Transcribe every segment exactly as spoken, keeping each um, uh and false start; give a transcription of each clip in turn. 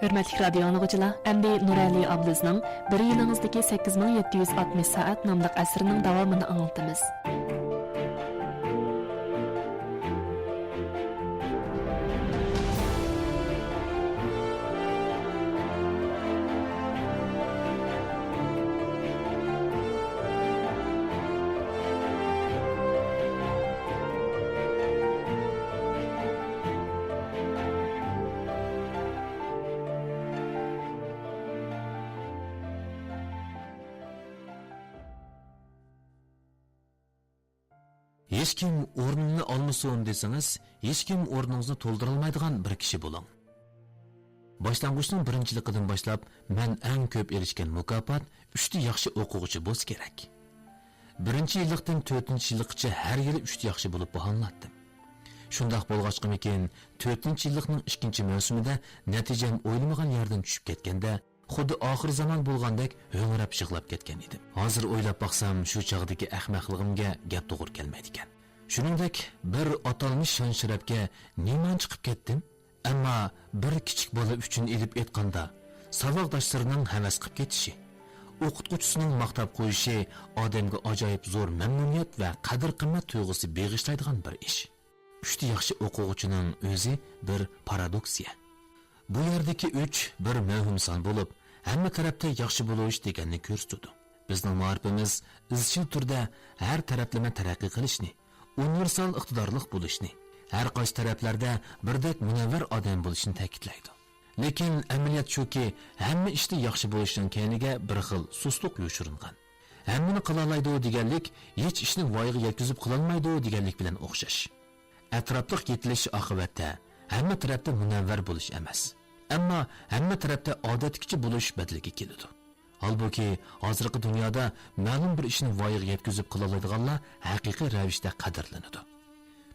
ھۆرمەتلىك رادىيو ئاڭلىغۇچىلار، ئەمدى نۇرئەلى ئابلىزنىڭ بىر يىلىڭىزدىكى سەككىز مىڭ يەتتە يۈز ئاتمىش سائەت ناملىق ئەسىرىنىڭ داۋامىنى ئاڭلىتىمىز. ھېچكىم ئورنۇمنى ئالمىسۇن دېسىڭىز، ھېچكىم ئورنىڭىزنى تولدۇرالمايدىغان بىر كىشى بولۇڭ. باشلانغۇچنىڭ بىرىنچى يىلىقىدىن باشلاپ، مەن ئەڭ كۆپ ئېرىشكەن مۇكاپات ئۈچتە ياخشى ئوقۇغۇچى بولسا كېرەك. بىرىنچى يىللىقتىن تۆتىنچى يىللىققىچە ھەر يىلى ئۈچتە ياخشى بولۇپ باھالىناتتىم. شۇنداق بولغاچقىمىكىن، تۆتىنچى يىللىقنىڭ ئىككىنچى مەۋسۇمىدە نەتىجەم ئويلىمىغان يەردىن چۈشۈپ كەتكەندە، خۇددى ئاخىر زامان بولغاندەك ھۆڭرەپ يىغلاپ كەتكەن ئىدىم. ھازىر ئويلاپ باقسام، شۇ چاغدىكى ئەخمەقلىقىمگە گەپ توغرا كەلمەيدىكەن. شۇنىڭدەك بىر ئاتالمىش شان-شەرەپكە نېمانچە چىقىپ كەتتىم؟ ئەمما بىر كىچىك بالا ئۈچۈن ئېلىپ ئېيتقاندا، ساۋاقداشلىرىنىڭ ھەۋەس قىپ كېتىشى، ئوقۇتقۇچىسىنىڭ ماختاپ قويۇشى ئادەمگە ئاجايىپ زور مەمنۇنىيەت ۋە قەدىر-قىممەت تۇيغۇسى بېغىشلايدىغان بىر ئىش. ئۈچتە ياخشى ئوقۇغۇچىنىڭ ئۆزى بىر پارادوكسىيە. بۇ يەردىكى ئۈچ بىر مەۋھۇم سان بولۇپ، ھەممە تەرەپتە ياخشى بولۇش دېگەننى كۆرسىتىدۇ. بىزنىڭ مائارىپىمىز ئىزچىل تۈردە ھەر تەرەپلىمە تەرەققىي قىلىشنى، ئۇنىۋېرسال ئىقتىدارلىق بولۇشنى، ھەر قايسى تەرەپلەردە بىردەك مۇنەۋۋەر ئادەم بولۇشنى تەكىتلەيدۇ. لېكىن ئەمەلىيەت شۇكى، ھەممە ئىشتا ياخشى بولۇشنىڭ كەينىگە بىر خىل سۇسلۇق يوشۇرۇنغان. ھەممىنى قىلالايدۇ دېگەنلىك ھېچ ئىشنى ۋايىغا يەتكۈزۈپ قىلالمايدۇ دېگەنلىك بىلەن ئوخشاش. ئەتراپلىق يېتىلىش ئاقىۋەتتە ھەممە تەرەپتە مۇنەۋۋەر بولۇش ئەمەس، ئەمما ھەممە تەرەپتە ئادەتتىكىچە بولۇش بەدىلىگە كېلىدۇ. ھالبۇكى، ھازىرقى دۇنيادا مەلۇم بىر ئىشنى ۋايىغا يەتكۈزۈپ قىلالايدىغانلار ھەقىقىي رەۋىشتە قەدىرلىنىدۇ.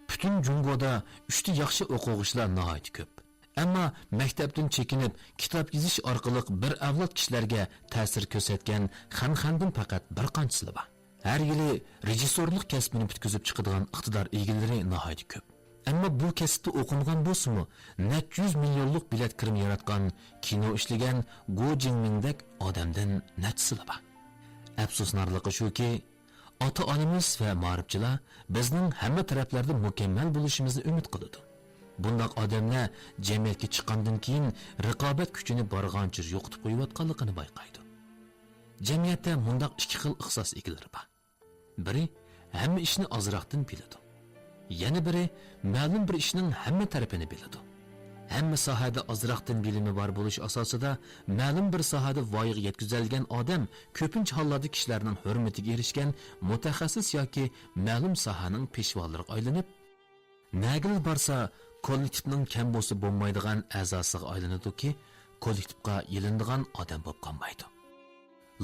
پۈتۈن جۇڭگودا ئۈچتە ياخشى ئوقۇغۇچىلار ناھايىتى كۆپ. ئەمما مەكتەپتىن چېكىنىپ، كىتاب يېزىش ئارقىلىق بىر ئەۋلاد كىشىلەرگە تەسىر كۆرسەتكەن خەن-خەندۈن پەقەت بىر قانچىسىلا بار. ھەر يىلى رېژىسسورلۇق كەسپىنى پۈتكۈزۈپ چىقىدىغان ئىقتىدار ئىگىلىرى ناھايىتى كۆپ. ئەمما بۇ كەسىپتە ئوقۇمىغان بولسىمۇ، نەچچە يۈز مىليونلۇق بېلەت كىرىم ياراتقان، كىنو ئىشلىگەن گو جىڭمىڭدەك ئادەمدىن نەچچىسىلا بار؟ ئەپسۇسلىنارلىقى شۇكى، ئاتا-ئانىمىز ۋە مائارىپچىلار بىزنىڭ ھەممە تەرەپلەردە مۇكەممەل بولۇشىمىزنى ئۈمىد قىلىدۇ. بۇنداق ئادەملەر جەمئىيەتكە چىققاندىن كېيىن رىقابەت كۈچىنى بارغانچە يوقىتىپ قويۇۋاتقانلىقىنى بايقايدۇ. جەمئىيەتتە مۇنداق ئىككى خىل ئىختىساس ئىگىلىرى بار. بىرى ھەممە ئىشنى ئازراقتىن بىلىدۇ. يەنە بىرى مەلۇم بىر ئىشنىڭ ھەممە تەرىپىنى بىلىدۇ. ھەممە ساھەدە ئازراقتىن بىلىمى بار بولۇش ئاساسىدا مەلۇم بىر ساھەدە ۋايىغا يەتكۈزەلىگەن ئادەم كۆپىنچە ھاللاردا كىشىلەرنىڭ ھۆرمىتىگە ئېرىشكەن مۇتەخەسسىس ياكى مەلۇم ساھەنىڭ پېشۋالىرىغا ئايلىنىپ، نەگىلا بارسا، كوللېكتىپنىڭ كەم بولسا بولمايدىغان ئەزاسىغا ئايلىنىدۇكى، كوللېكتىپقا يېلىنىدىغان ئادەم بولۇپ قالمايدۇ.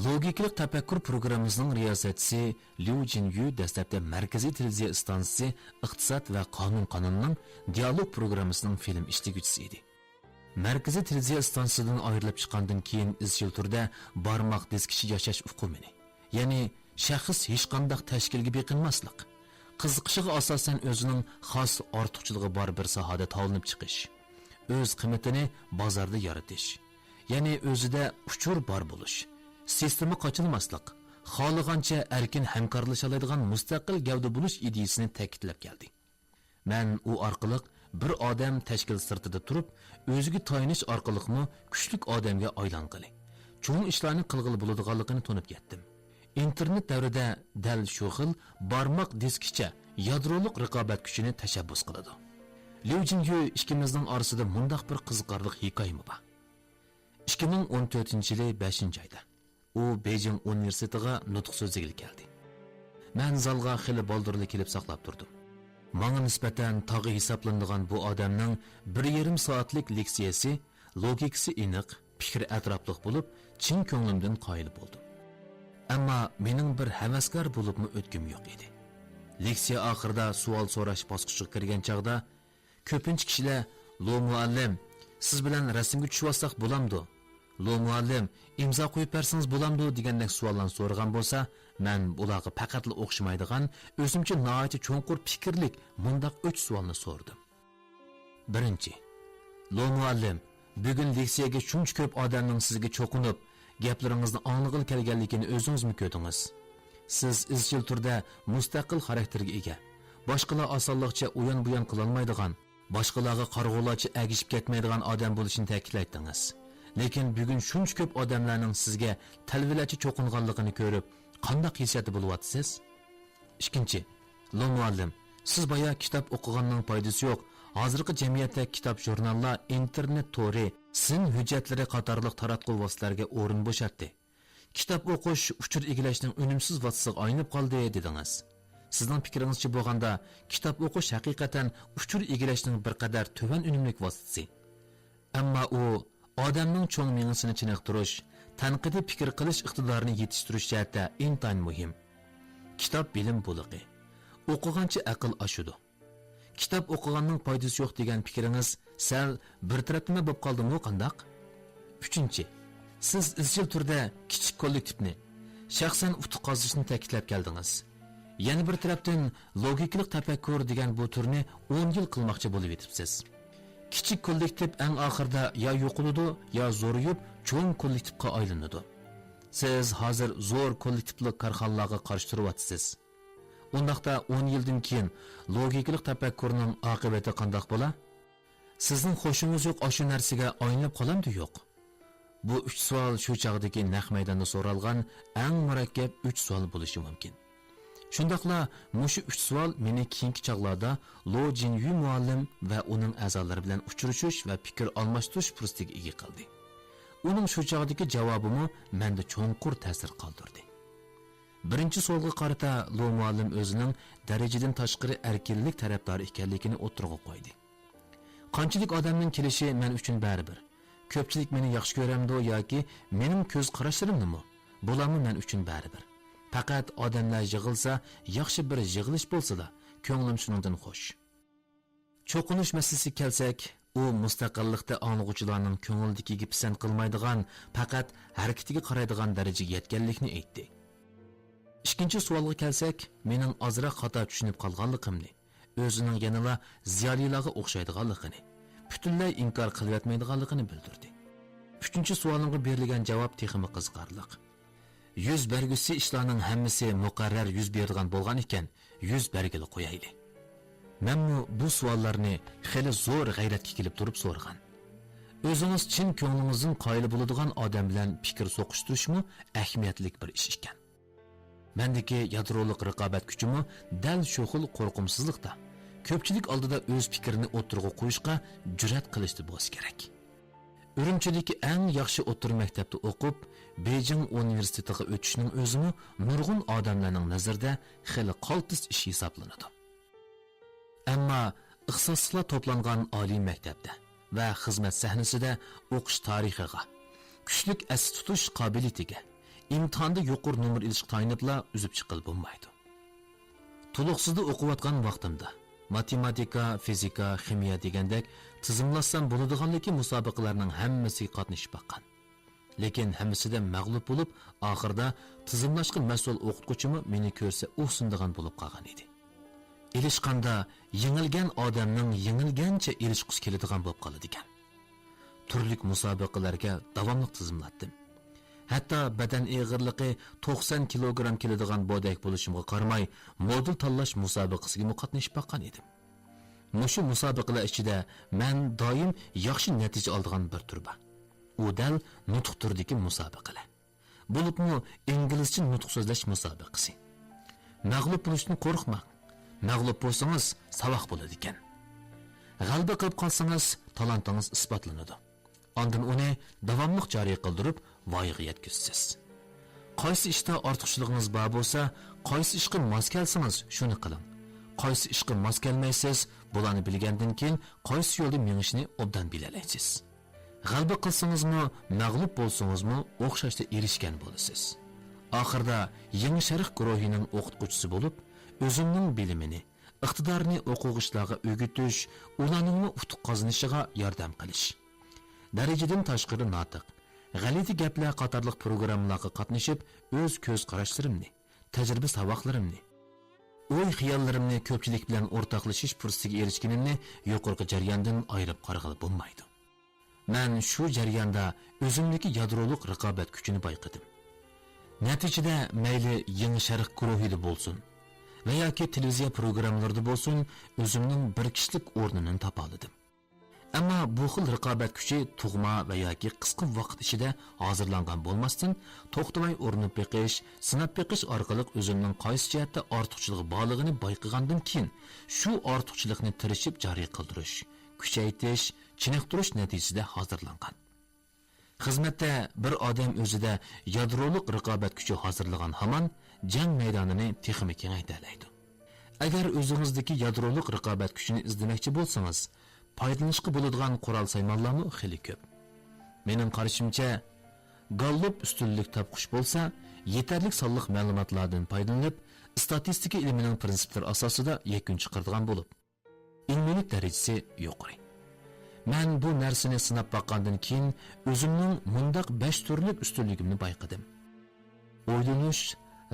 لوگىكىلىق تەپەككۇر پروگراممىسىنىڭ رىياسەتچىسى ليۇ جىنيۈ دەسلەپتە مەركىزىي تېلېۋىزىيە ئىستانسىسى ئىقتىساد ۋە قانۇن قانىلىنىڭ دىئالوگ پروگراممىسىنىڭ فىلىم ئىشلىگۈچىسى ئىدى. مەركىزىي تېلېۋىزىيە ئىستانسىسىدىن ئايرىلىپ چىققاندىن كېيىن ئىزچىل تۈردە بارماق دېسكىچە ياشاش ئۇقۇمىنى، يەنى شەخس ھېچقانداق تەشكىلگە بېقىنماسلىق، قىزىقىشىغا ئاساسەن ئۆزىنىڭ خاس ئارتۇقچىلىقى بار بىر ساھەدە تاۋلىنىپ چىقىش، ئۆز قىممىتىنى بازاردا يارىتىش، يەنى ئۆزىدە ئۇچۇر بار بولۇش، سىستېما قاچىلىماسلىق، خالىغانچە ئەركىن ھەمكارلىشالايدىغان مۇستەقىل گەۋدە بولۇش ئىدىيىسىنى تەكىتلەپ كەلدى. مەن ئۇ ئارقىلىق بىر ئادەم تەشكىل سىرتىدا تۇرۇپ، ئۆزىگە تايىنىش ئارقىلىقمۇ كۈچلۈك ئادەمگە ئايلانغىلى، چوڭ ئىشلارنى قىلغىلى بولىدىغانلىقىنى تونۇپ يەتتىم. ئىنتېرنېت دەۋرىدە دەل شۇ خىل بارماق دېسكىچە يادرولۇق رىقابەت كۈچىنى تەشەببۇس قىلىدۇ. ليۇ جىنيۈ ئىككىمىزنىڭ ئارىسىدا مۇنداق بىر قىزىقارلىق ھېكايىمۇ بار. ئىككى مىڭ ئون تۆتىنچى يىلى بەشىنچى ئايدا ئۇ بېيجىڭ ئۇنىۋېرسىتېتىغا نۇتۇق سۆزلىگىلى كەلدى. مەن زالغا خېلى بالدۇرلا كېلىپ ساقلاپ تۇردۇم. ماڭا نىسبەتەن تاغى ھېسابلىنىدىغان بۇ ئادەمنىڭ بىر يېرىم سائەتلىك لېكسىيەسى لوگىكىسى ئېنىق، پىكرى ئەتراپلىق بولۇپ، چىن كۆڭلۈمدىن قايىل بولدۇم. ئەمما مېنىڭ بىر ھەۋەسكار بولۇپمۇ ئۆتكۈم يوق ئىدى. لېكسىيە ئاخىرىدا سوئال سوراش باسقۇچىغا كىرگەن چاغدا، كۆپىنچە كىشىلەر، «لو مۇئەللىم، سىز بىلەن رەسىمگە چۈشۈۋالساق بولامدۇ؟ لو مۇئەللىم، ئىمزا قويۇپ بەرسىڭىز بولامدۇ؟» دېگەندەك سوئاللارنى سورىغان بولسا، مەن بۇلارغا پەقەتلا ئوخشىمايدىغان، ئۆزۈمچە ناھايىتى چوڭقۇر پىكىرلىك مۇنداق ئۈچ سوئالنى سورىدىم. بىرىنچى، «لو مۇئەللىم، بۈگۈن لېكسىيەگە شۇنچە كۆپ ئادەمنىڭ سىزگە چوقۇنۇپ، گەپلىرىڭىزنى ئاڭلىغىلى كەلگەنلىكىنى ئۆزىڭىزمۇ كۆردىڭىز. سىز ئىزچىل تۈردە مۇستەقىل خاراكتېرگە ئىگە، باشقىلار ئاسانلىقچە ئۇيان-بۇيان قىلالمايدىغان، باشقىلارغا قارىغۇلارچە ئەگىشىپ كەتمەيدىغان ئادەم بولۇشىنى تەكىتلەيتتىڭىز. لېكىن بۈگۈن شۇنچە كۆپ ئادەملەرنىڭ سىزگە تەلۋىلەرچە چوقۇنغانلىقىنى كۆرۈپ، قانداق ھېسسىياتتا بولۇۋاتىسىز؟ ئىككىنچى، لو مۇئەللىم، سىز بايا كىتاب ئوقۇغاننىڭ پايدىسى يوق، ھازىرقى جەمئىيەتتە كىتاب ژۇرناللار، ئىنتېرنېت تورى، سىن ھۆججەتلىرى قاتارلىق تاراتقۇ ۋاسىتىلەرگە ئورۇن بوشاتتى. كىتاب ئوقۇش ئۇچۇر ئىگىلەشنىڭ ئۈنۈمسىز ۋاسىتىسىغا ئايلىنىپ قالدى، دېدىڭىز. سىزنىڭ پىكرىڭىزچە بولغاندا، كىتاب ئوقۇش ھەقىقەتەن ئۇچۇر ئىگىلەشنىڭ بىر قەدەر تۆۋەن ئۈنۈملۈك ۋاسىتىسى. ئەمما ئۇ ئادەمنىڭ چوڭ مېڭىسىنى چېنىقتۇرۇش، تەنقىدىي پىكىر قىلىش ئىقتىدارىنى يېتىشتۈرۈش جەھەتتە ئىنتايىن مۇھىم. كىتاب بىلىم بۇلىقى. ئوقۇغانچە ئەقىل ئاشىدۇ. كىتاب ئوقۇغاننىڭ پايدىسى يوق دېگەن پىكرىڭىز سەل بىر تەرەپلىمە بولۇپ قالدىمۇ قانداق؟ ئۈچىنچى، سىز ئىزچىل تۈردە كىچىك كوللېكتىپنى، شەخسەن ئۇتۇق قازىنىشنى تەكىتلەپ كەلدىڭىز. يەنە بىر تەرەپتىن، لوگىكىلىق تەپەككۇر دېگەن بۇ تۈرنى ئون يىل قىلماقچى بولۇۋېتىپسىز. كىچىك كوللېكتىپ ئەڭ ئاخىرىدا يا يوقىلىدۇ، يا زورىيىپ، چوڭ كوللېكتىپقا ئايلىنىدۇ. سىز ھازىر زور كوللېكتىپلىق كارخانىلارغا قارشى تۇرۇۋاتىسىز. ئۇنداقتا ئون يىلدىن كېيىن لوگىكىلىق تەپەككۇرنىڭ ئاقىۋىتى قانداق بولا؟ سىزنىڭ خوشىڭىز يوق ئاشۇ نەرسىگە ئايلىنىپ قالامدۇ يوق؟ بۇ ئۈچ سوئال شۇ چاغدىكى نەق مەيداندا سورالغان ئەڭ مۇرەككەپ ئۈچ سوئال بولۇشى مۇمكىن. شۇنداقلا مۇشۇ ئۈچ سوئال مېنى كېيىنكى چاغلاردا لو جىنيۈ مۇئەللىم ۋە ئۇنىڭ ئەزالىرى بىلەن ئۇچرىشىش ۋە پىكىر ئالماشتۇرۇش پۇرسىتىگە ئىگە قىلدى. ئۇنىڭ شۇ چاغدىكى جاۋابىمۇ مەندە چوڭقۇر تەسىر قالدۇردى. بىرىنچى سوئالغا قارىتا لو مۇئەللىم ئۆزىنىڭ دەرىجىدىن تاشقىرى ئەركىنلىك تەرەپدارى ئىكەنلىكىنى ئوتتۇرىغا قويدى. قانچىلىك ئادەمنىڭ كېلىشى مەن ئۈچۈن بەرىبىر. كۆپچىلىك مېنى ياخشى كۆرەمدۇ ياكى مېنىڭ كۆز قاراشلىرىمنىمۇ؟ بۇلارمۇ مەن ئۈچۈن بەرىبىر. پەقەت ئادەملەر يىغىلسا، ياخشى بىر يىغىلىش بولسىلا، كۆڭلۈم شۇنىڭدىن خۇش. چوقۇنۇش مەسىلىسىگە كەلسەك، ئۇ مۇستەقىللىقتا ئاڭلىغۇچىلارنىڭ كۆڭلىدىكىگە پىسەنت قىلمايدىغان، پەقەت ھەرىكىتىگە قارايدىغان دەرىجىگە يەتكەنلىكىنى ئېيتتى. ئىككىنچى سوئالغا كەلسەك، مېنىڭ ئازراق خاتا چۈشىنىپ قالغانلىقىمنى، ئۆزىنىڭ يەنىلا زىيالىيلارغا ئوخشايدىغانلىقىنى، پۈتۈنلەي ئىنكار قىلىۋەتمەيدىغانلىقىنى بىلدۈردى. ئۈچىنچى سوئالىمغا بېرىلگەن جاۋاب تېخىمۇ قىزىقارلىق. يۈز بەرگۈسى ئىشلارنىڭ ھەممىسى مۇقەررەر يۈز بېرىدىغان بولغان ئىكەن، يۈز بەرگىلى قويايلى. مەنمۇ بۇ سوئاللارنى خېلى زور غەيرەتكە كېلىپ تۇرۇپ سورىغان. ئۆزىڭىز چىن كۆڭلىڭىزدىن قايىل بولىدىغان ئادەم بىلەن پىكىر سوقۇشتۇرۇشمۇ ئەھمىيەتلىك بىر ئىش ئىكەن. مەندىكى يادرولۇق رىقابەت كۈچىمۇ دەل شۇ خىل قورقۇمسىزلىقتا، كۆپچىلىك ئالدىدا ئۆز پىكرىنى ئوتتۇرىغا قويۇشقا جۈرئەت قىلىشتا بولسا كېرەك. ئۈرۈمچىدىكى ئەڭ ياخشى ئوتتۇرا مەكتەپتە ئوقۇپ، بېيجىڭ ئۇنىۋېرسىتېتىغا ئۆتۈشنىڭ ئۆزىمۇ نۇرغۇن ئادەملەرنىڭ نەزىرىدە خېلى قالتىس ئىش ھېسابلىنىدۇ. ئەمما ئىختىساسلىقلار توپلانغان ئالىي مەكتەپتە ۋە خىزمەت سەھنىسىدە ئوقۇش تارىخىغا، كۈچلۈك ئەستە تۇتۇش قابىلىيىتىگە، ئىمتىھاندا يۇقىرى نومۇر ئېلىشقا تايىنىپلا ئۈزۈپ چىققىلى بولمايدۇ. تولۇقسىزدا ئوقۇۋاتقان ۋاقتىمدا ماتېماتىكا، فىزىكا، خىمىيە دېگەندەك تىزىملاتسام بولىدىغانلىكى مۇسابىقىلەرنىڭ ھەممىسىگە قاتنىشىپ باققان. لېكىن ھەممىسىدە مەغلۇپ بولۇپ، ئاخىرىدا تىزىملاشقا مەسئۇل ئوقۇتقۇچىمۇ مېنى كۆرسە ئۇھسىنىدىغان بولۇپ قالغان ئىدى. ئېلىشقاندا يېڭىلگەن ئادەمنىڭ يېڭىلگەنچە ئېلىشقۇسى كېلىدىغان بولۇپ قالىدىكەن. تۈرلۈك مۇسابىقىلەرگە داۋاملىق تىزىملاتتىم. ھەتتا بەدەن ئېغىرلىقى توقسان كىلوگرام كېلىدىغان بودەك بولۇشۇمغا قارىماي، مودېل تاللاش مۇسابىقىسىگىمۇ قاتنىشىپ باققان ئىدىم. مۇشۇ مۇسابىقىلەر ئىچىدە مەن دائىم ياخشى نەتىجە ئالىدىغان بىر تۈر بار. ئۇ دەل نۇتۇق تۈرىدىكى مۇسابىقىلەر. بولۇپمۇ ئىنگلىزچە نۇتۇق سۆزلەش مۇسابىقىسى. مەغلۇپ بولۇشتىن قورقماڭ. مەغلۇپ بولسىڭىز، ساۋاق بولىدىكەن. غەلىبە قىلىپ قالسىڭىز، تالانتىڭىز ئىسپاتلىنىدۇ. ئاندىن ئۇنى داۋاملىق جارى قىلدۇرۇپ، ۋايىغا يەتكۈزىسىز. قايسى ئىشتا ئارتۇقچىلىقىڭىز بار بولسا، قايسى ئىشقا ماس كەلسىڭىز، شۇنى قىلىڭ. قايسى ئىشقا ماس كەلمەيسىز، بۇلارنى بىلگەندىن كېيىن، قايسى يولدا مېڭىشنى ئوبدان بىلەلەيسىز. غەلىبە قىلسىڭىزمۇ، مەغلۇپ بولسىڭىزمۇ ئوخشاشلا ئېرىشكەن بولىسىز. ئاخىرىدا يېڭى شەرق گۇرۇھىنىڭ ئوقۇتقۇچىسى بولۇپ، ئۆزۈمنىڭ بىلىمىنى، ئىقتىدارىنى ئوقۇغۇچىلارغا ئۆگىتىش، ئۇلارنىڭمۇ ئۇتۇق قازىنىشىغا ياردەم قىلىش. دەرىجىدىن تاشقىرى ناتىق، غەلىتە گەپلەر قاتارلىق پروگراممىلارغا قاتنىشىپ، ئۆز كۆز قاراشلىرىمنى، تەجرىبە ساۋاقلىرىمنى، ئوي خىياللىرىمنى كۆپچىلىك بىلەن ئورتاقلىشىش پۇرسىتىگە ئېرىشكىنىمنى يۇقىرىقى جەرياندىن ئايرىپ قارىغىلى بولمايدۇ. مەن شۇ جەرياندا ئۆزۈمدىكى يادرولۇق رىقابەت كۈچىنى بايقىدىم. نەتىجىدە مەيلى يېڭى شەرق گۇرۇھىدا بولسۇن ۋە ياكى تېلېۋىزىيە پروگراممىلىرىدا بولسۇن، ئۆزۈمنىڭ بىر كىشىلىك ئورنىنى تاپالىدىم. ئەمما بۇ خىل رىقابەت كۈچى تۇغما ۋە ياكى قىسقا ۋاقىت ئىچىدە ھازىرلانغان بولماستىن، توختىماي ئۇرۇنۇپ بېقىش، سىناپ بېقىش ئارقىلىق ئۆزۈمنىڭ قايسى جەھەتتە ئارتۇقچىلىقى بارلىقىنى بايقىغاندىن كېيىن، شۇ ئارتۇقچىلىقنى تىرىشىپ جارى قىلدۇرۇش، كۈچەيتىش، چېنىقتۇرۇش نەتىجىسىدە ھازىرلانغان. خىزمەتتە بىر ئادەم ئۆزىدە يادرولۇق رىقابەت كۈچى ھازىرلىغان ھامان جەڭ مەيدانىنى تېخىمۇ كېڭەيتەلەيدۇ. ئەگەر ئۆزىڭىزدىكى يادرولۇق رىقابەت كۈچىنى ئىزدىمەكچى بولسىڭىز، پايدىلىنىشقا بولىدىغان قورال سايمانلارمۇ خېلى كۆپ. مېنىڭ قارىشىمچە، گاللوپ ئۈستۈنلۈك تاپقۇچ بولسا، يېتەرلىك سانلىق مەلۇماتلاردىن پايدىلىنىپ، ئىستاتىستىكا ئىلمىنىڭ پىرىنسىپلىرى ئاساسىدا يەكۈن چىقىرىدىغان بولۇپ، ئىلمىيلىك دەرىجىسى يۇقىرى. مەن بۇ نەرسىنى سىناپ باققاندىن كېيىن، ئۆزۈمنىڭ مۇنداق بەش تۈرلۈك ئۈستۈنلۈكۈمنى بايقىدىم. ئويلىنىش،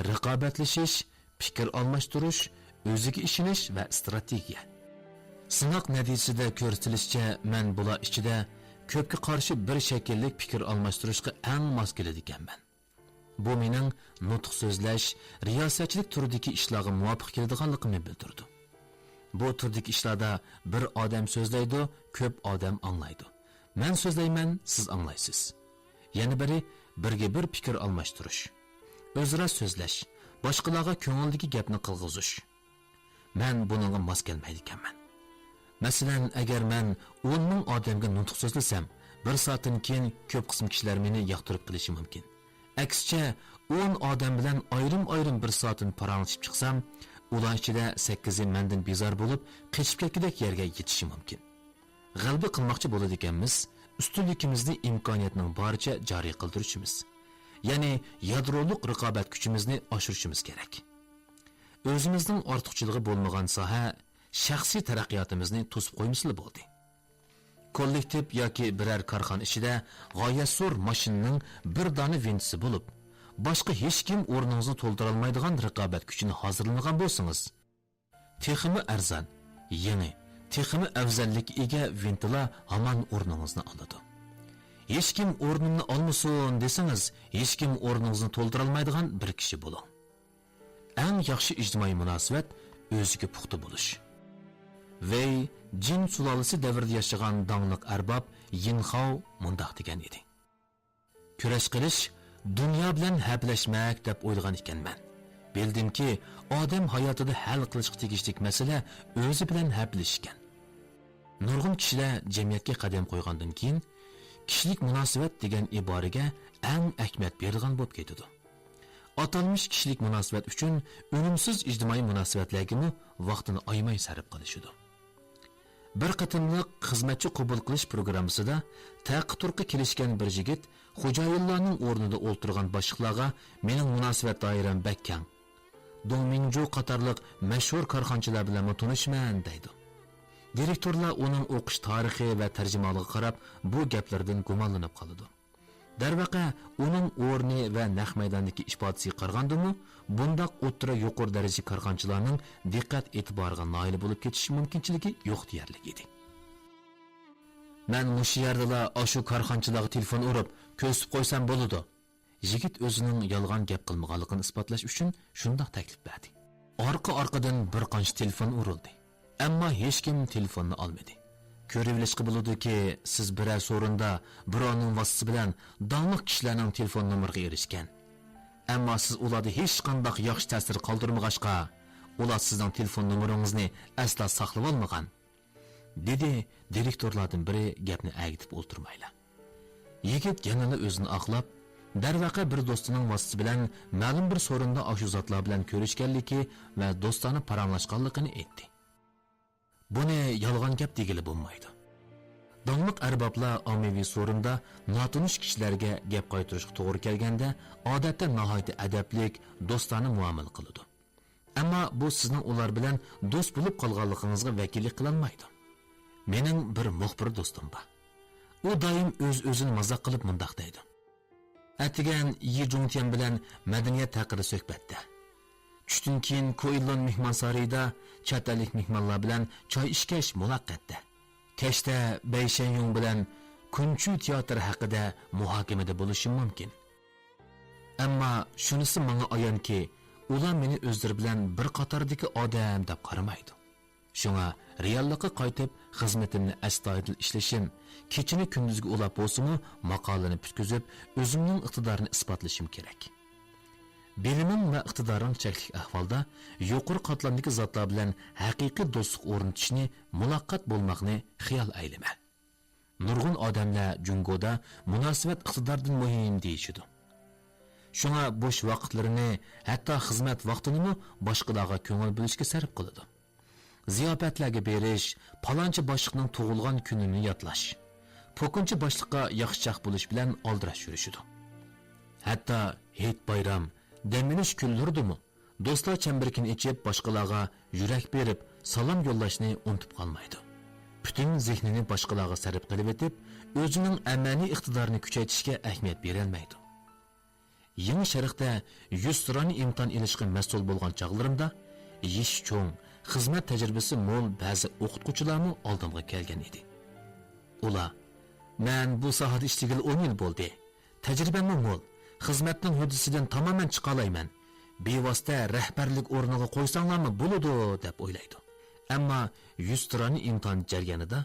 رىقابەتلىشىش، پىكىر ئالماشتۇرۇش، ئۆزىگە ئىشىنىش ۋە ئىستراتېگىيە. سىناق نەتىجىسىدە كۆرسىتىلىشىچە، مەن بۇلار ئىچىدە كۆپكە قارشى بىر شەكىللىك پىكىر ئالماشتۇرۇشقا ئەڭ ماس كېلىدىكەنمەن. بۇ مېنىڭ نۇتۇق سۆزلەش، رىياسەتچىلىك تۈرىدىكى ئىشلارغا مۇۋاپىق كېلىدىغانلىقىمنى بىلدۈرىدۇ. بۇ تۈردىكى ئىشلاردا بىر ئادەم سۆزلەيدۇ، كۆپ ئادەم ئاڭلايدۇ. مەن سۆزلەيمەن، سىز ئاڭلايسىز. يەنە بىرى، بىرگە بىر پىكىر ئالماشتۇرۇش. ئۆزئارا سۆزلەش، باشقىلارغا كۆڭۈلدىكى گەپنى قىلغۇزۇش. مەن بۇنىڭغا ماس كەلمەيدىكەنمەن. مەسىلەن، ئەگەر مەن ئون مىڭ ئادەمگە نۇتۇق سۆزلىسەم، بىر سائەتتىن كېيىن كۆپ قىسىم كىشىلەر مېنى ياقتۇرۇپ قېلىشى مۇمكىن. ئەكسىچە، ئون ئادەم بىلەن ئايرىم-ئايرىم بىر سائەتتىن پاراڭلىشىپ چىقسام، ئۇلار ئىچىدە سەككىزى مەندىن بىزار بولۇپ، قېچىپ كەتكۈدەك يەرگە يېتىشى مۇمكىن. غەلىبە قىلماقچى بولىدىكەنمىز، ئۈستۈنلۈكىمىزنى ئىمكانىيەتنىڭ بارىچە جارى قىلدۇرۇشىمىز، يەنى يادرولۇق رىقابەت كۈچىمىزنى ئاشۇرۇشىمىز كېرەك. ئۆزىمىزنىڭ ئارتۇقچىلىقى بولمىغان ساھە شەخسىي تەرەققىياتىمىزنى توسۇپ قويمىسىلا بولدى. كوللېكتىپ ياكى بىرەر كارخانا ئىچىدە غايەت زور ماشىنىنىڭ بىر دانە ۋىنتىسى بولۇپ، باشقا ھېچكىم ئورنىڭىزنى تولدۇرالمايدىغان رىقابەت كۈچىنى ھازىرلىمىغان بولسىڭىز، تېخىمۇ ئەرزان، يېڭى، تېخىمۇ ئەۋزەللىككە ئىگە ۋىنتىلار ھامان ئورنىڭىزنى ئالىدۇ. ھېچكىم ئورنۇمنى ئالمىسۇن دېسىڭىز، ھېچكىم ئورنىڭىزنى تولدۇرالمايدىغان بىر كىشى بولۇڭ. ئەڭ ياخشى ئىجتىمائىي مۇناسىۋەت ئۆزىگە پۇختا بولۇش. ۋېي جىن سۇلالىسى دەۋرىدە ياشىغان داڭلىق ئەرباب يىنخاۋ مۇنداق دېگەن ئىدى: كۈرەش قىلىش دۇنيا بىلەن ھەپىلەشمەك دەپ ئويلىغان ئىكەنمەن. بىلدىمكى، ئادەم ھاياتىدا ھەل قىلىشقا تېگىشلىك مەسىلە ئۆزى بىلەن ھەپىلىشىش ئىكەن. نۇرغۇن كىشىلەر جەمئىيەتكە قەدەم قويغاندىن كېيىن، كىشىلىك مۇناسىۋەت دېگەن ئىبارىگە ئەڭ ئەھمىيەت بېرىدىغان بولۇپ كېتىدۇ. ئاتالمىش كىشىلىك مۇناسىۋەت ئۈچۈن ئۈنۈمسىز ئىجتىمائىي مۇناسىۋەتلەرگىمۇ ۋاقتىنى ئايىماي سەرپ قىلىشىدۇ. بىر قېتىملىق خىزمەتچى قوبۇل قىلىش پروگراممىسىدا تەقى تۇرقى كېلىشكەن بىر يىگىت خوجايىنلارنىڭ ئورنىدا ئولتۇرغان باشلىقلارغا مېنىڭ مۇناسىۋەت دائىرەم بەك كەڭ. دۇڭ مىڭجۇ قاتارلىق مەشھۇر كارخانىچىلار بىلەنمۇ تونۇشىمەن دەيدۇ. دىرېكتورلار ئۇنىڭ ئوقۇش تارىخى ۋە تەرجىمانلىقىغا قاراپ بۇ گەپلىرىدىن گۇمانلىنىپ قالىدۇ. دەرۋەقە، ئۇنىڭ ئورنى ۋە نەق مەيداندىكى ئىپادىسىگە قارىغاندىمۇ، بۇنداق ئوتتۇرا يۇقىرى دەرىجىلىك كارخانىچىلارنىڭ دىققەت ئېتىبارىغا نائىل بولۇپ كېتىش مۇمكىنچىلىكى يوق دېيەرلىك ئىدى. مەن مۇشۇ يەردىلا ئاشۇ كارخانىچىلارغا تېلېفون ئۇرۇپ، كۆرسىتىپ قويسام بولىدۇ. يىگىت ئۆزىنىڭ يالغان گەپ قىلمىغانلىقىنى ئىسپاتلاش ئۈچۈن شۇنداق تەكلىپ بەردى. ئارقا-ئارقىدىن بىر قانچە تېلېفون ئۇرۇلدى. ئەمما ھېچكىم تېلېفوننى ئالمىدى. كۆرۈۋېلىشقا بولىدۇكى، سىز بىرەر سورۇندا بىراۋنىڭ ۋاسىتىسى بىلەن داڭلىق كىشىلەرنىڭ تېلېفون نومۇرىغا ئېرىشكەن. ئەمما سىز ئۇلاردا ھېچقانداق ياخشى تەسىر قالدۇرمىغاچقا، ئۇلار سىزنىڭ تېلېفون نومۇرىڭىزنى ئەسلا ساقلىۋالمىغان. دېدى دىرېكتورلاردىن بىرى گەپنى ئەگىتىپ ئولتۇرمايلا. يىگىت يەنىلا ئۆزىنى ئاقلاپ، دەرۋەقە بىر دوستىنىڭ ۋاسىتىسى بىلەن مەلۇم بىر سورۇندا ئاشۇ زاتلار بىلەن كۆرۈشكەنلىكى ۋە دوستانە پاراڭلاشقانلىقىنى ئېيتتى. بۇنى يالغان گەپ دېگىلى بولمايدۇ. داڭلىق ئەربابلار ئاممىۋى سورۇندا ناتونۇش كىشىلەرگە گەپ قايتۇرۇشقا توغرا كەلگەندە، ئادەتتە ناھايىتى ئەدەپلىك، دوستانە مۇئامىلە قىلىدۇ. ئەمما بۇ سىزنىڭ ئۇلار بىلەن دوست بولۇپ قالغانلىقىڭىزغا ۋەكىللىك قىلالمايدۇ. مېنىڭ بىر مۇخبىر دوستۇم بار. ئۇ دائىم ئۆز-ئۆزىنى مازاق قىلىپ مۇنداق دەيدۇ: ئەتىگەن يى جۇڭتيەن بىلەن مەدەنىيەت ھەققىدە سۆھبەتتە. چۈشتىن كېيىن كوئىلون مېھمانسارىيىدا چەت ئەللىك مېھمانلار بىلەن چاي ئىچكەچ مۇلاقەتتە. كەچتە بەي شەنيۇڭ بىلەن كۇنچۈ تىياتىرى ھەققىدە مۇھاكىمىدە بولۇشۇم مۇمكىن. ئەمما شۇنىسى ماڭا ئايانكى، ئۇلار مېنى ئۆزلىرى بىلەن بىر قاتاردىكى ئادەم دەپ قارىمايدۇ. شۇڭا رېئاللىققا قايتىپ، خىزمىتىمنى ئەستايىدىل ئىشلىشىم، كېچىنى كۈندۈزگە ئۇلاپ بولسىمۇ، ماقالىنى پۈتكۈزۈپ، ئۆزۈمنىڭ ئىقتىدارىنى ئىسپاتلىشىم كېرەك. بىلىمىڭ ۋە ئىقتىدارىڭ چەكلىك ئەھۋالدا، يۇقىرى قاتلامدىكى زاتلار بىلەن ھەقىقىي دوستلۇق ئورنىتىشنى، مۇلاقات بولماقنى خىيال ئەيلىمە. نۇرغۇن ئادەملەر جۇڭگودا مۇناسىۋەت ئىقتىداردىن مۇھىم دېيىشىدۇ. شۇڭا بوش ۋاقىتلىرىنى، ھەتتا خىزمەت ۋاقتىنىمۇ باشقىلارغا كۆڭۈل بۆلۈشكە سەرپ قىلىدۇ. زىياپەتلەرگە بېرىش، پالانچى باشلىقنىڭ تۇغۇلغان كۈنىنى يادلاش، پوكۇنچى باشلىققا ياخشىچاق بولۇش بىلەن ئالدىراش يۈرۈشىدۇ. ھەتتا ھېيت-بايرام، دەم ئېلىش كۈنلىرىدىمۇ دوستلار چەمبىرىكىنى ئېچىپ، باشقىلارغا يۈرەك بېرىپ، سالام يوللاشنى ئۇنتۇپ قالمايدۇ. پۈتۈن زېھنىنى باشقىلارغا سەرپ قىلىۋېتىپ، ئۆزىنىڭ ئەمەلىي ئىقتىدارىنى كۈچەيتىشكە ئەھمىيەت بېرەلمەيدۇ. يېڭى شەرقتە يۈزتۇرانە ئىمتىھان ئېلىشقا مەسئۇل بولغان چاغلىرىمدا، يېشى چوڭ، خىزمەت تەجرىبىسى مول بەزى ئوقۇتقۇچىلارمۇ ئالدىمغا كەلگەن ئىدى. ئۇلار، مەن بۇ ساھەدە ئىشلىگىلى ئون يىل بولدى. تەجرىبەممۇ مول. خىزمەتنىڭ ھۆددىسىدىن تامامەن چىقالايمەن. بىۋاسىتە رەھبەرلىك ئورنىغا قويساڭلارمۇ بولىدۇ، دەپ ئويلايدۇ. ئەمما يۈزتۇرانە ئىمتىھان جەريانىدا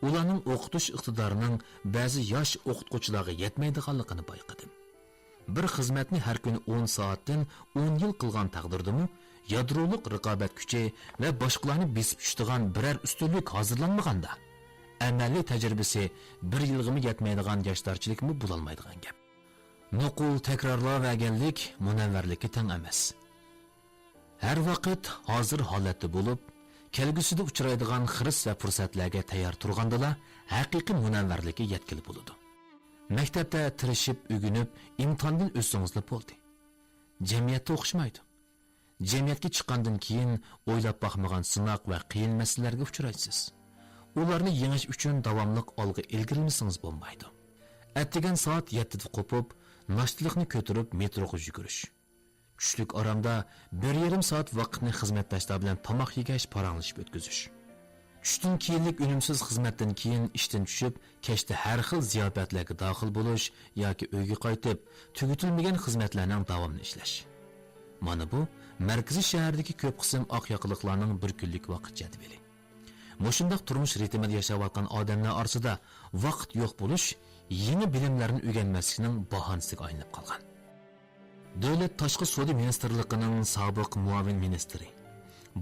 ئۇلارنىڭ ئوقۇتۇش ئىقتىدارىنىڭ بەزى ياش ئوقۇتقۇچىلارغا يەتمەيدىغانلىقىنى بايقىدىم. بىر خىزمەتنى ھەر كۈنى ئون سائەتتىن ئون يىل قىلغان تەقدىردىمۇ، يادرولۇق رىقابەت كۈچى ۋە باشقىلارنى بېسىپ چۈشىدىغان بىرەر ئۈستۈنلۈك ھازىرلانمىغاندا، ئەمەلىي تەجرىبىسى بىر يىلغىمۇ يەتمەيدىغان ياشلارچىلىكمۇ بولالمايدىغان گەپ. نوقۇل تەكرارلاۋەرگەنلىك مۇنەۋۋەرلىككە تەڭ ئەمەس. ھەر ۋاقىت ھازىر ھالەتتە بولۇپ، كەلگۈسىدە ئۇچرايدىغان خىرىس ۋە پۇرسەتلەرگە تەييار تۇرغاندىلا، ھەقىقىي مۇنەۋۋەرلىككە يەتكىلى بولىدۇ. مەكتەپتە تىرىشىپ ئۆگىنىپ، ئىمتىھاندىن ئۆتسىڭىزلا بولدى. جەمئىيەتتە ئوخشىمايدۇ. جەمئىيەتكە چىققاندىن كېيىن ئويلاپ باقمىغان سىناق ۋە قىيىن مەسىلىلەرگە ئۇچرايسىز. ئۇلارنى يېڭىش ئۈچۈن داۋاملىق ئالغا ئىلگىرىلىمىسىڭىز بولمايدۇ. ئەتىگەن سائەت يەتتىدە قوپۇپ، ناشتىلىقنى كۆتۈرۈپ مېتروغا يۈگۈرۈش. چۈشلۈك ئارامدا بىر يېرىم سائەت ۋاقىتنى خىزمەتداشلار بىلەن تاماق يېگەچ پاراڭلىشىپ ئۆتكۈزۈش. چۈشتىن كېيىنلىك ئۈنۈمسىز خىزمەتتىن كېيىن ئىشتىن چۈشۈپ، كەچتە ھەر خىل زىياپەتلەرگە داخىل بولۇش ياكى ئۆيگە قايتىپ، تۈگىتىلمىگەن خىزمەتلەرنىڭ داۋامىنى ئىشلەش. مانا بۇ مەركىزىي شەھەردىكى كۆپ قىسىم ئاق ياقىلىقلارنىڭ بىر كۈنلۈك ۋاقىت جەدۋىلى. مۇشۇنداق تۇرمۇش رىتىمىدا ياشاۋاتقان ئادەملەر ئارىسىدا ۋاقىت يوق بولۇش يېڭى بىلىملەرنى ئۆگەنمەسلىكنىڭ باھانىسىگە ئايلىنىپ قالغان. دۆلەت تاشقى سودا مىنىستىرلىقىنىڭ سابىق مۇئاۋىن مىنىستىرى،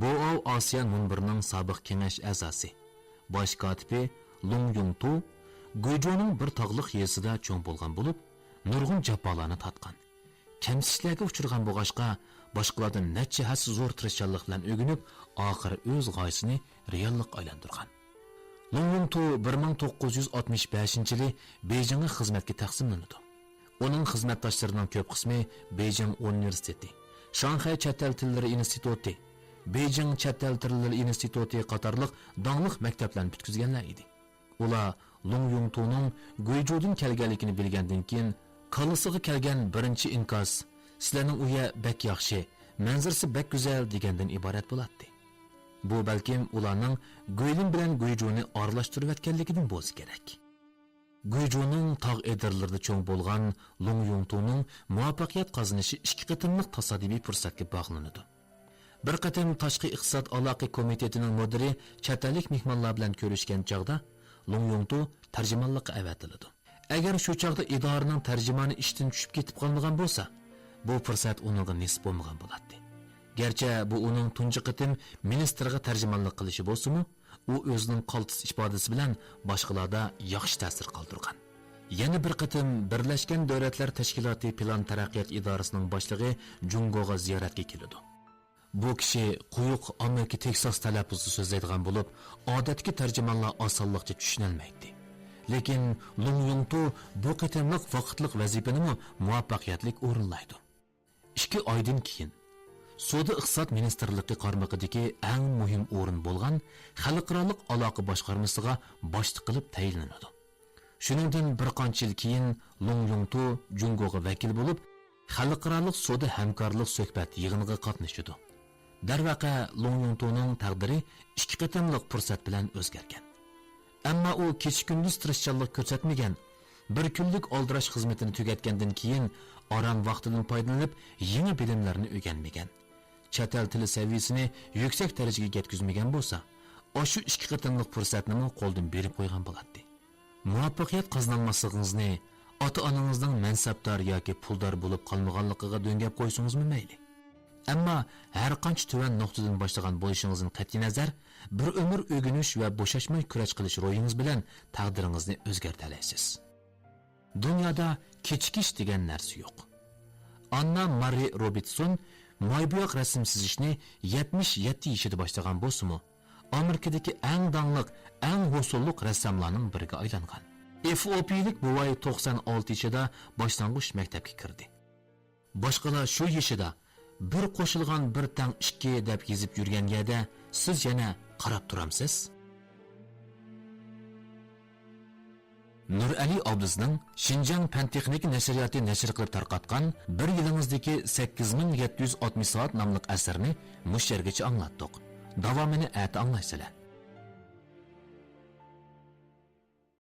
بوئاۋ ئاسىيان مۇنبىرىنىڭ سابىق كېڭەش ئەزاسى، باش كاتىپى لۇڭ يۇڭتۇ گۇيجۇنىڭ بىر تاغلىق يېزىسىدا چوڭ بولغان بولۇپ، نۇرغۇن جاپالارنى تارتقان. كەمسىتىشلەرگە ئۇچرىغان بولغاچقا، باشقىلاردىن نەچچە ھەسسە زور تىرىشچانلىق بىلەن ئۆگىنىپ، ئاخىرى ئۆز غايىسىنى رېئاللىققا ئايلاندۇرغان. لۇڭ يۇڭتۇ بىر مىڭ توققۇز يۈز ئاتمىش بەشىنچى يىلى بېيجىڭغا خىزمەتكە تەقسىملىنىدۇ. ئۇنىڭ خىزمەتداشلىرىنىڭ كۆپ قىسمى بېيجىڭ ئۇنىۋېرسىتېتى، شاڭخەي چەت ئەل تىللىرى ئىنستىتۇتى، بېيجىڭ چەت ئەل تىللىرى ئىنستىتۇتى قاتارلىق داڭلىق مەكتەپلەرنى پۈتكۈزگەنلەر ئىدى. ئۇلار لۇڭ يۇڭتۇنىڭ گۇيجۇدىن كەلگەنلىكىنى بىلگەندىن كېيىن، كاللىسىغا كەلگەن بىرىنچى ئىنكاس، «سىلەرنىڭ ئۇ يەر بەك ياخشى، مەنزىرىسى بەك گۈزەل» دېگەندىن ئىبارەت بولاتتى. بۇ بەلكىم ئۇلارنىڭ گۇيلىن بىلەن گۇيجۇنى ئارىلاشتۇرۇۋەتكەنلىكىدىن بولسا كېرەك. گۇيجۇنىڭ تاغ ئېدىرلىرىدا چوڭ بولغان لۇڭ يۇڭتۇنىڭ مۇۋەپپەقىيەت قازىنىشى ئىككى قېتىملىق تاسادىپىي پۇرسەتكە باغلىنىدۇ. بىر قېتىم تاشقى ئىقتىساد ئالاقە كومىتېتىنىڭ مۇدىرى چەت ئەللىك مېھمانلار بىلەن كۆرۈشكەن چاغدا، لۇڭ يۇڭتۇ تەرجىمانلىققا ئەۋەتىلىدۇ. ئەگەر شۇ چاغدا ئىدارىنىڭ تەرجىمانى ئىشتىن چۈشۈپ كېتىپ قالمىغان بولسا، بۇ پۇرسەت ئۇنىڭغا نېسىپ بولمىغان بولاتتى. گەرچە بۇ ئۇنىڭ تۇنجى قېتىم مىنىستىرغا تەرجىمانلىق قىلىشى بولسىمۇ، ئۇ ئۆزىنىڭ قالتىس ئىپادىسى بىلەن باشقىلاردا ياخشى تەسىر قالدۇرغان. يەنە بىر قېتىم بىرلەشكەن دۆلەتلەر تەشكىلاتى پىلان تەرەققىيات ئىدارىسىنىڭ باشلىقى جۇڭگوغا زىيارەتكە كېلىدۇ. بۇ كىشى قويۇق ئامېرىكا تېكساس تەلەپپۇزدا سۆزلەيدىغان بولۇپ، ئادەتتىكى تەرجىمانلار ئاسانلىقچە چۈشىنەلمەيتتى. لېكىن لۇڭ يۇڭتۇ بۇ قېتىملىق ۋاقىتلىق ۋەزىپىنىمۇ مۇۋەپپەقىيەتلىك ئورۇنلايدۇ. ئىككى ئايدىن كېيىن، سودا ئىقتىساد مىنىستىرلىقى قارمىقىدىكى ئەڭ مۇھىم ئورۇن بولغان خەلقئارالىق ئالاقە باشقارمىسىغا باشلىق قىلىپ تەيىنلىنىدۇ. شۇنىڭدىن بىر قانچە يىل كېيىن، لۇڭ يۇڭتۇ جۇڭگوغا ۋەكىل بولۇپ، خەلقئارالىق سودا ھەمكارلىق سۆھبەت يىغىنىغا قاتنىشىدۇ. دەرۋەقە، لۇڭ يۇڭتۇنىڭ تەقدىرى ئىككى قېتىملىق پۇرسەت بىلەن ئۆزگەرگەن. ئەمما ئۇ كېچە-كۈندۈز تىرىشچانلىق كۆرسەتمىگەن، بىر كۈنلۈك ئالدىراش خىزمىتىنى تۈگەتكەندىن كېيىن، ئاران ۋاقتىدىن پايدىلىنىپ، يېڭى بىلىملەرنى ئۆگەنمىگەن. چەت ئەل تىلى سەۋىيەسىنى يۈكسەك دەرىجىگە يەتكۈزمىگەن بولسا، ئاشۇ ئىككى قېتىملىق پۇرسەتنىمۇ قولدىن بېرىپ قويغان بولاتتى. مۇۋەپپەقىيەت قازىنالماسلىقىڭىزنى ئاتا-ئانىڭىزنىڭ مەنسەپدار ياكى پۇلدار بولۇپ قالمىغانلىقىغا دۆڭگەپ قويسىڭىزمۇ مەيلى. ئەمما ھەرقانچە تۆۋەن نۇقتىدىن باشلىغان بولۇشىڭىزدىن قەتئىينەزەر، بىر ئۆمۈر ئۆگىنىش ۋە بوشاشماي كۈرەش قىلىش روھىڭىز بىلەن تەقدىرىڭىزنى ئۆزگەرتەلەيسىز. دۇنيادا كېچىكىش دېگەن نەرسە يوق. ئاننا مارى روبىتسون مايبوياق رەسىم سىزىشنى يەتمىش يەتتە يېشىدا باشلىغان بولسىمۇ، ئامېرىكىدىكى ئەڭ داڭلىق، ئەڭ ھوسۇللۇق رەسساملارنىڭ بىرىگە ئايلانغان. ئېفىئوپىيىلىك بوۋاي توقسان ئالتە يېشىدا باشلانغۇچ مەكتەپكە كىردى. باشقىلار شۇ يېشىدا «بىر قوشۇلغان بىر تەڭ ئىككى» دەپ يېزىپ يۈرگەن يەردە سىز يەنە قاراپ تۇرامسىز؟ نۇرئەلى ئابلىزنىڭ شىنجاڭ پەن-تېخنىكا نەشرىياتى نەشر قىلىپ تارقاتقان «بىر يىلىڭىزدىكى سەككىز مىڭ يەتتە يۈز ئاتمىش سائەت» ناملىق ئەسىرىنى مۇشۇ يەرگىچە ئاڭلاتتۇق. داۋامىنى ئەتە ئاڭلايسىلەر.